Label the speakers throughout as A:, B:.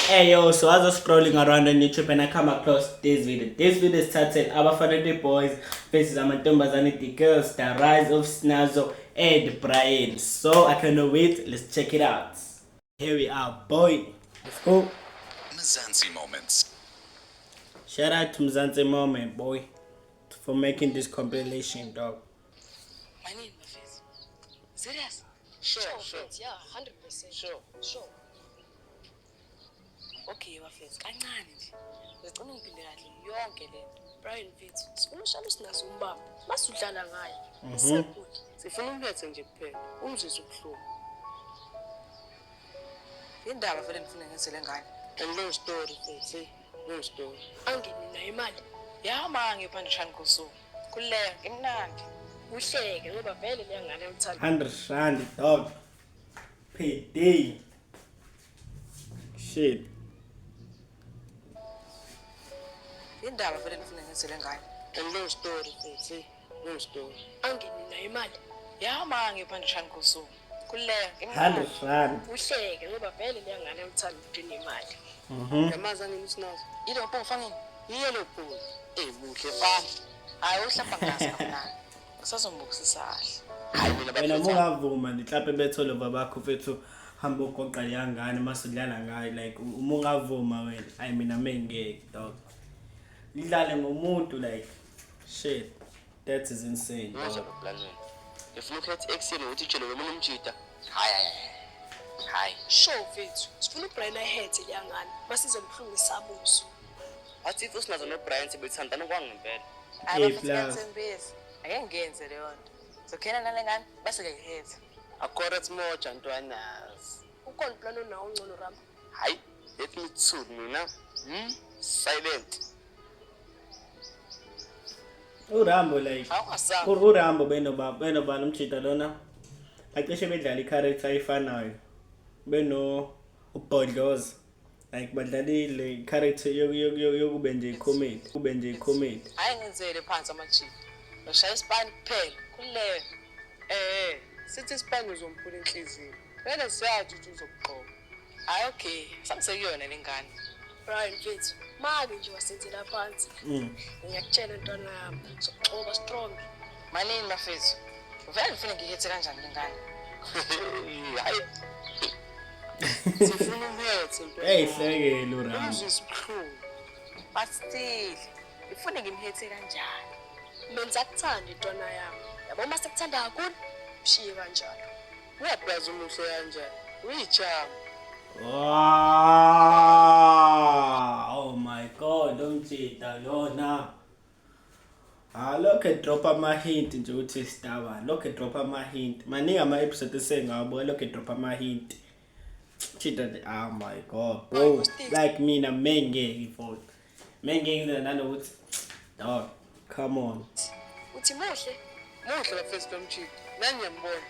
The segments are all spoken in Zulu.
A: Hey yo, so I was scrolling around on YouTube and I come across this video. This video is titled Abafana the Boys versus Amantombazane the Girls, the Rise of Snazo and Brian. So I cannot wait. Let's check it out. Here we are, boy. Let's go.
B: Mzansi Moments.
A: Shout out to Mzansi Moment, boy, for making this compilation, dog.
C: My name is Serious?
D: Sure,
C: Sure,
D: sure.
C: mfethu, yeah, 100%.
D: Sure.
C: Sure. Okay, bafethu, kancane nje. Ngicela ungiphinde kahle yonke le nto. Brian mfethu, sifuna ushale usinazo umbamba. Masudlala ngaye. Sekude.
D: Sifuna umphethe nje kuphela. Umzwise ubuhlungu.
C: Indaba vele ngifuna ngenze le ngane.
D: And long story mfethu. Long story.
C: Angene nayo imali. Ya ma ngipha nje kusuku. Kuleka ngimnandi. Uhleke ngoba vele le ngane uthanda.
A: 100 rand, dog. Per day. Shit.
C: Indaba vele ngifuna ngenze le ngane.
D: And long story mfethu. Long story.
C: Angene nayo imali. Ya ma ngipha nje kusuku. Kuleka ngimnandi.
A: 100 rand.
C: Uhleke ngoba vele le ngane uthanda ukuthi unemali.
D: Yamazi angene usinazo.
C: Yilo mpo ngifangeni.
D: Yiyo lo phone.
C: Eh muhle fana. Hayi uhlamba ngazi kamnandi. Usazombukisisa kahle.
D: Hayi mina
A: Wena
D: bafethu.
A: ungavuma mhlawumbe bethole babakho mfethu hamba ugoqa leya ngane masudlala ngayo, like uma ungavuma wena, ayi mina mengeke, dog, lidlale ngomuntu, like shit, that is insane,
D: Ngizo
A: dog.
D: lo plan wena. Ngifuna ukhetha ekuseni ukuthi utshele wena umjita. Hayi hayi. Hayi.
C: Sure mfethu, sifuna uBrian ayihethe leya ngane. Masizomhlungu isabuzo.
D: Wathi if usinazo noBrian sebethandana kwangempela.
A: Hayi,
C: Hayi
A: bafethu,
C: bafethu ngiyathembisa. Ake ngiyenze leyo nto. Zokhena nale ngane bese ke ngihethe.
D: Akhoret moja ntwanazi.
C: Ukhona plan onawo ongcono Ramba.
D: Hayi, let me too mina. Silent.
A: URambo, like
C: Awungasabi.
A: uRambo benoba nomjita lona bacishe bedlala i-character efanayo beno ubhodloza, like badlalile i-character yokube nje i-comedy, kube nje i-comedy.
C: Hayi ngenzele phansi amajita. Ngishaya isipani kuphela. Kuleka.
D: Eh, sithi isipani uzomphula inhliziyo. Vele siyazi ukuthi uzokuqoka.
C: Hayi okay, sangisekuyona le ngane. Brian mfethu, make nje wasenzela phansi. Ngiyakutshela ntwana yami, sokuxoba strong. Manini bafethu. Vele ngifuna ngihethe kanjani le ngane?
D: Hayi. Sifuna umphethe ntwana.
A: Eyi hlekele uRambo.
D: Umzwise ubuhlungu.
C: But still, ngifune ngimhethe kanjani? Menza kuthanda intwana yami. Yabo uma sekuthanda kakhulu, mshiye kanjalo.
D: Uyablaza umuhle kanjani? Uyijama.
A: Wow! Oh my God, umjita lona. Ah, lokho drop ama hint nje ukuthi stabani. Lokho drop ama hint. Maningi ama episode esengawabuka lokho drop ama hint. Chita nje, oh my God, bro. Like mina mengeke mfowethu. Mengeke ngize nanokuthi, dog, come on.
C: Uthi muhle?
D: Muhle bafethu lo mjita. Nani ngiyambona.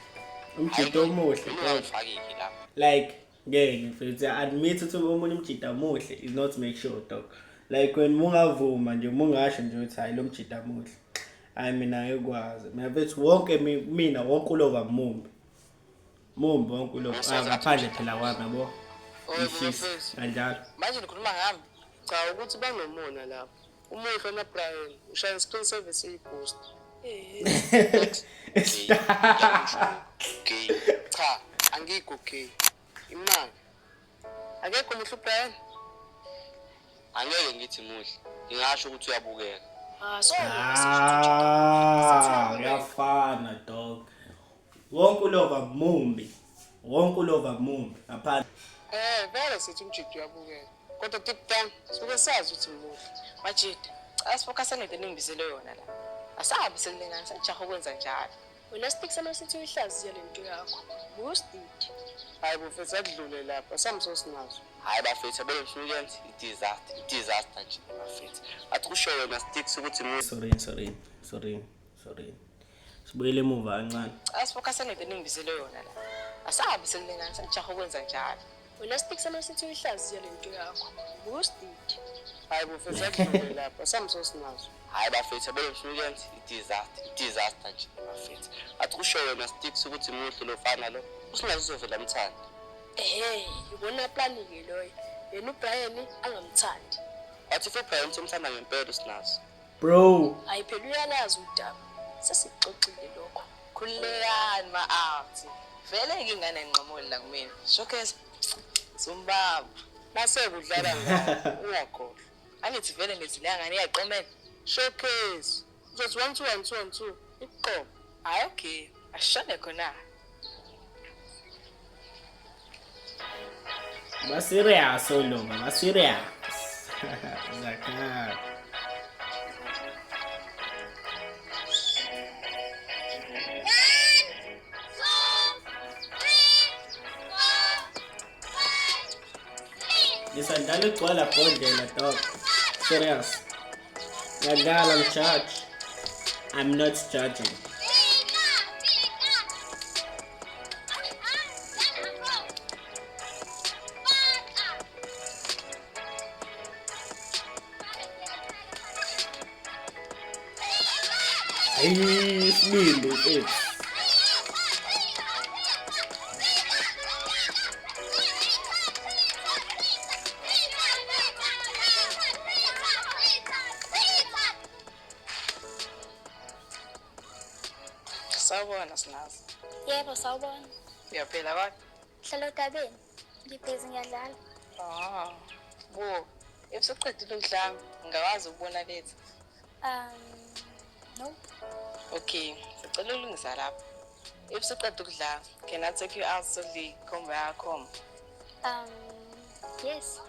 A: Umjita omuhle, dog.
D: Ungangifaki lapha.
A: Like ngeke mfethu admit ukuthi omunye umjita muhle is not make sure, dog. Like when mungavuma nje, mungasho nje ukuthi hayi lo mjita muhle, hayi mina angikwazi mina mfethu wonke mina wonke ulova mumbi mumbi wonke ulova. Ah, ngaphandle phela kwami yabo ifisi kanjalo.
C: Manje nikhuluma ngami?
D: Cha ukuthi banomona lapho. Umuhle na Brian ushaya screen service eyiboost. Gay. Cha, angikho gay. Imali. Akekho muhle uBrian.
E: Angeke ngithi muhle, ngingasho ukuthi uyabukeka.
C: Ah, so
A: Ah, kuyafana, dog, wonke ulova mumbi, wonke ulova mumbi ngaphandle.
D: Eh, vele sithi umjita uyabukeka. Kodwa deep down suke sazi ukuthi muhle.
C: Majida, cela sifocus ngento eningibizele yona la. Asahambi sekulengane sajaha ukwenza njalo. Wena stick sama sithi uyihlaziya lento yakho. Boosted.
D: Hayi bafethu akudlule lapha. Samso sinazo.
E: Hhayi bafethu, abele ngifuna ukuyenza i-disaster, i-disaster nje bafethu. Athi kusho wena Sticks ukuthi muhle.
A: Sorry, sorry, sorry, sorry, sibuyele emuva kancane.
C: Cela sifocus ngento eningibizele yona la. Asahambi sekulengane sajaha ukwenza njalo. Wena stick sama sithi uyihlaziya lento yakho. Boosted.
D: Hayi bafethu akudlule lapha. Samso sinazo.
E: Hhayi bafethu, abele ngifuna ukuyenza i-disaster, i-disaster nje bafethu. Athi kusho wena Sticks ukuthi muhle lo fana lo, usinazo uzovela mthanda.
C: Ehhe, ibona plan ke loyo. Yena uBrian angamthandi.
E: Wathi if uBrian usemthanda ngempela uSinazo.
A: Bro.
C: Hayi phela uyalazi udaba. Sesikuxoxile lokho.
D: Khululekani ma-out. Vele-ke ingane ayinqamuli la kumina. Showcase. Zumbaba.
E: Mase kudlala ngayo, ungakhohlwa.
D: Angithi vele ngithi leya ngane iyaqomela.
E: Showcase. Uzothi 1 2 1 2 1 2. Iqobo.
D: Hhayi okay. Asishone khona.
A: Ba serious olova, ba serious. Zakar. Ngisadlala igcwala bhodlela dog. Serious. Ngiyadlala ngijudge. I'm not judging. Hayi isibindi mfethu.
D: Sawubona Sinazo.
F: Yebo, sawubona.
D: Uyaphila kodwa?
F: Hlala odabeni. Ngibhizi ngiyadlala.
D: Ah. Bo, if usuqedile ukudlala, ngingakwazi ukubona lethu.
F: No.
D: Okay, sicela ukulungisa lapho. If usuqeda ukudlala, can I take you out sodle ikhomba yakho?
F: Yes.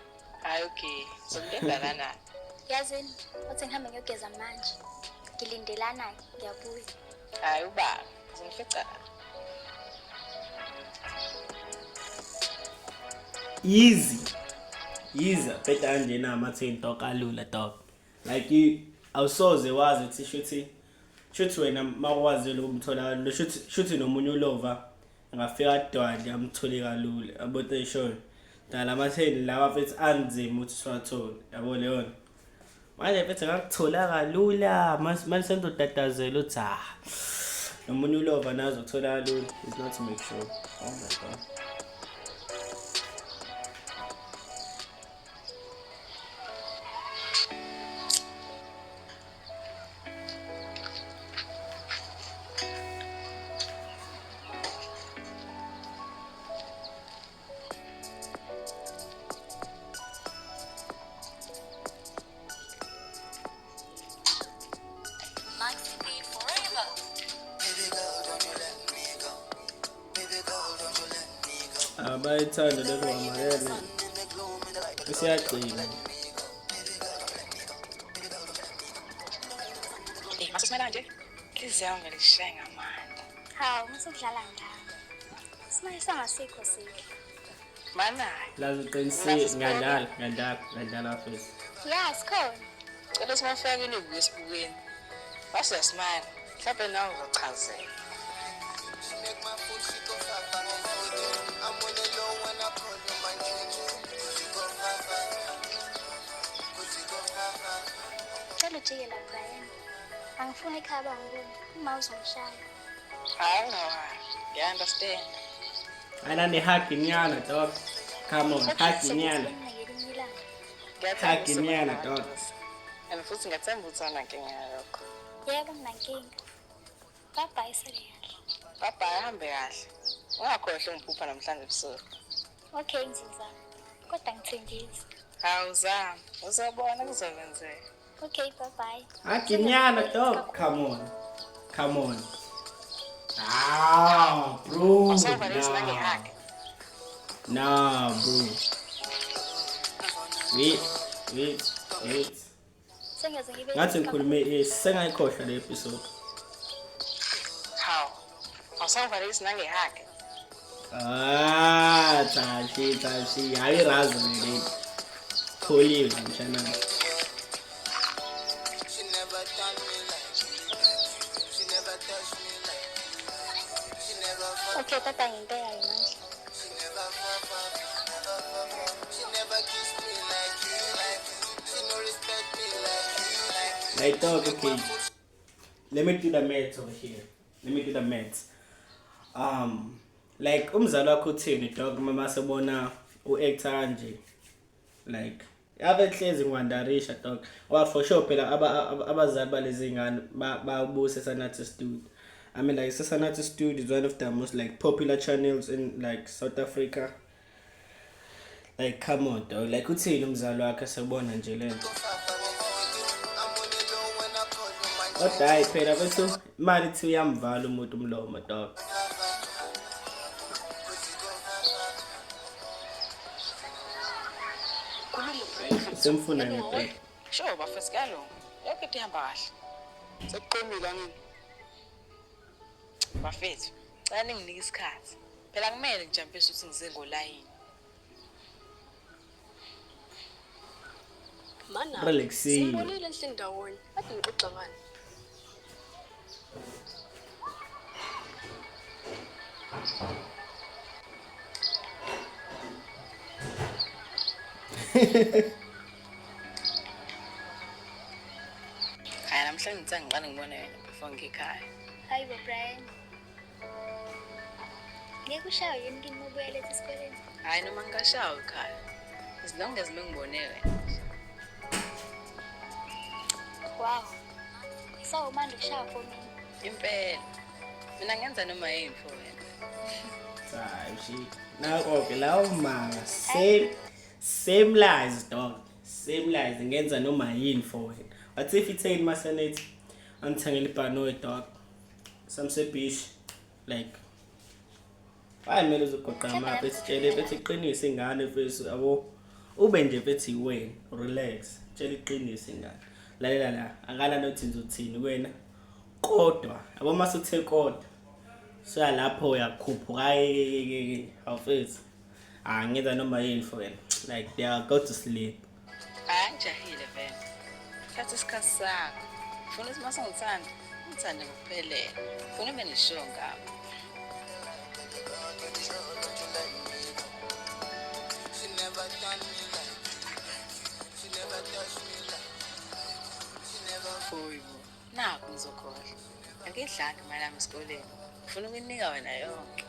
D: Hayi okay, sokulinda lana.
F: Yazini, uthi ngihambe ngiyogeza manje. Ngilindelana-ke, ngiyabuya.
D: Hayi ubaba, uzongifica la.
A: Easy. Easy. Bheda kanjena ama-10 dog kalula dog. Like awusoze wazi ukuthi shuthi shuthi wena makwazile ukumthola kalula shuthi shuthi nomunye ulova angafika adwadle amthole kalula yabo into eshoyo. Dala ama-10 lawa mfethu anzima ukuthi siwathole yabo leyo nto. Manje mfethu ngakuthola kalula manje sengizotatazela uthi ah nomunye ulova nazo kuthola kalula is not to make sure. Oh my god. Abayithanda le ngoma lele. Isiyagcina.
D: Eh, mase nje. Inhliziyo yami vele ishaya ngamandla.
F: Hawu, musukudlala ngami. Simanje sangasikho sihle.
D: Manayo.
A: Lazi uqinisile ngiyadlala ngiyadlala ngiyadlala futhi.
F: Ya, sikhona.
D: Cela simafika kini ubuye esibukweni. Base uyasimana. Mhlawumbe nawe uzochazeka.
F: Cela ujike la Brian. Angifuni ekhaya bangibone. Uma uzongishaya.
D: Hayi ungawari. Ngiya-understand.
A: Ayina ne-hug nyana dog. Come on, hug nyana.
F: Ngelinye ilanga.
D: Ngiyathemba
A: Hug nyana
D: uzoba
A: dog.
D: namadlozi. And futhi ngiyathemba ukuthi awunankinga yalokho.
F: Yebo, nginankinga. Bye bye sele kahle.
D: Bye bye, hambe kahle. Ungakhohlwa ungiphupha namhlanje ebusuku.
F: Okay, ngizozama. Kodwa ngithembise.
D: Hawu zama. Uzobona kuzokwenzeka.
F: Okay, bye bye.
A: Hug nyana dog. Come on. Come on. Ah, bro.
D: Awusangivalelisi
A: Nah.
D: nange-hug.
A: Nah, bro. Wait, wait, wait.
F: Sengaze ngibe
A: Ngathi ngikhulume eh sengayikhohlwa le episode.
D: Hawu. Awusangivalelisi nange-hug.
A: Ah, tashi tashi. Hayi razi le. Tholiwe mshana.
G: She never done me like you. She never touched me like you. She never fuck,
F: Okay, tata ngempela ke manje.
G: she never fuck, fuck, never fuck. She never kissed me like you, like you. She no respect me like you, like you.
A: Like dog, okay. Let me do the maths over here. Let me do the maths. Like umzali wakho uthini dog mama sebona u-actor kanje. Like ave hlezi ngiwandarisha dog. Ngoba for sure phela abazali balezi ngane babusa Sanathi Studio. I mean, like, Sanathi Studio is one of the most like popular channels in like South Africa. Like, come on dog, like uthini umzali wakhe sekubona nje lento. Kodwa hayi phela bethu imali ithi uyamvala umuntu umlomo dog. Semfuna ngempela.
D: Sure bafethu kuyalunga. Yonke into ihamba kahle.
E: Sekuqomile angini.
D: Bafethu, cela ninginike isikhathi. Phela kumele ngijampise ukuthi ngize ngolayini.
C: Mana.
A: Relaxile.
C: Simbonile enhle ndawonye. Kade nixoxa ngani?
D: Hayi namhlanje ngithe ngiqale ngibone wena before ngikhaya.
F: Hayi bo Brian. Ngeke ushawe yini kini uma ubuyela esikoleni?
D: Hayi noma ngingashawa ekhaya. As long as bengibone wena.
F: Wow. Sawumanda ukushawa for mina.
D: Impela. Mina ngenza noma yini for wena.
A: Hayi shit. Nako ke lawo manga same lies dog. Same lies ngenza noma yini for wena. What if itheni masanethi angithengele ibhanoyi dog. Samse beach like hayi kumele uzogoqa amapha esitshele bethi iqinise ingane mfethu yabo. Ube nje bethi wena relax, tshela iqiniso ingane. Lalela la, akala nothi ngizothini kuwena. Kodwa yabo mase uthe kodwa so lapho uyakhuphuka hayi awufethu. Ah ngenza noma yini for wena. Like they are go to sleep.
D: Hayi angijahile vele. Thatha isikhathi sakho. Ufuna ukuthi mase ngithanda, ngithande ngokuphelele. Ufuna ube neshow ngami.
G: She never done me like you. She never touched me like you. She never
D: Foyi bo. Nakho ngizokhohlwa. Angidlanga imali yami esikoleni. Ngifuna ukuyinika wena yonke.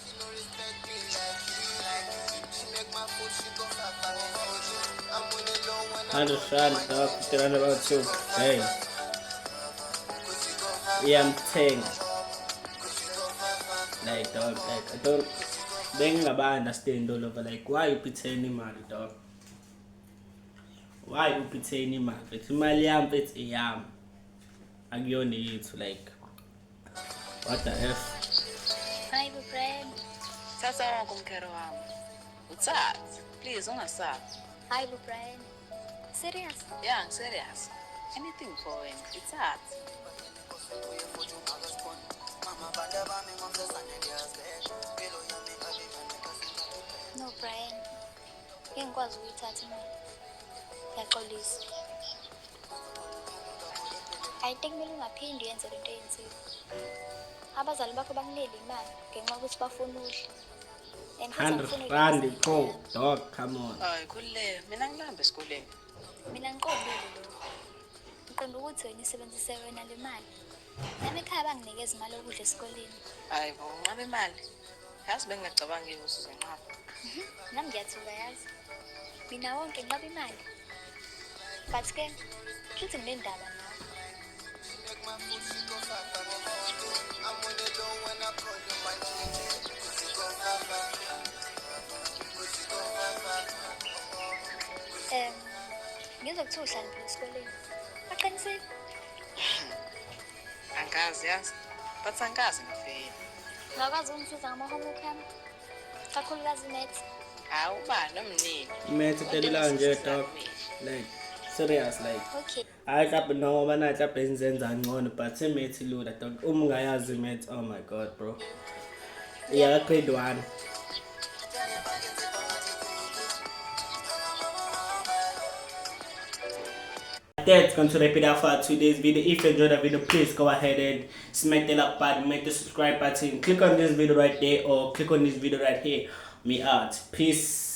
G: She no respect me like you, like you. She make my food, she go far far for you. I'm on the low when I
A: 100 rand dog, 50 rand about two. Hey. Iyamthenga. Like dog, like I don't bengingaba understand all over like why you pretend imali dog. Why you pretend imali? Mfethu imali yami mfethu eyami. Akuyona yethu like what the F?
F: Hayi bo Brian.
D: Thatha wonke umkhero wami. Uthathe. Please ungasabi.
F: Hayi bo Brian. Serious?
D: Yeah, ngiserious. Anything for wena. Ithathe.
F: No Brian. Ngeke ngikwazi ukuyithatha imali. Ngiyaxolisa. I think kumele ungaphindi uyenze lento eyenziwe. Abazali bakho bakunele imali ngenxa yokuthi bafuna udle. And futhi
A: 100
F: angifuni
A: rand
F: ukuyithatha
A: pro
F: imali.
A: dog, come on.
D: Hayi khululeka. Mina ngilamba esikoleni.
F: Mina ngiqondile lokho. Ngiqonda ukuthi wena isebenzise wena le mali. Nami ekhaya banginikeza imali yokudla esikoleni.
D: Hayi bo, unqaba imali. Yazi bengingacabangi ukuthi uzonqaba.
F: Nami ngiyathuka yazi. Mina wonke nqaba imali. But ke futhi nginendaba nawe.
G: make my food, she go far far for you. I'm on the low when I call you my Gigi. Cause you go far far. Cause you go far far.
F: Ngizwe kuthiwa uhlaniphile esikoleni. Baqinisile?
D: Angazi yazi. But angazi ngifeyile.
F: Ungakwazi ukungisiza ngama-homework yami? Kakhulukazi i-maths.
D: Hayi ubani nomnini.
A: Maths itelula nje dog. Like serious like
F: Okay.
A: hayi mhlawumbe noma na mhlawumbe nizenza ngcono but i-maths ilula dog. Uma ungayazi i-maths oh my god bro. Yeah, grade 1. That's going to wrap it up for today's video. If you enjoyed the video, please go ahead and smack the like button, make the subscribe button, click on this video right there, or click on this video right here. Me out. Peace.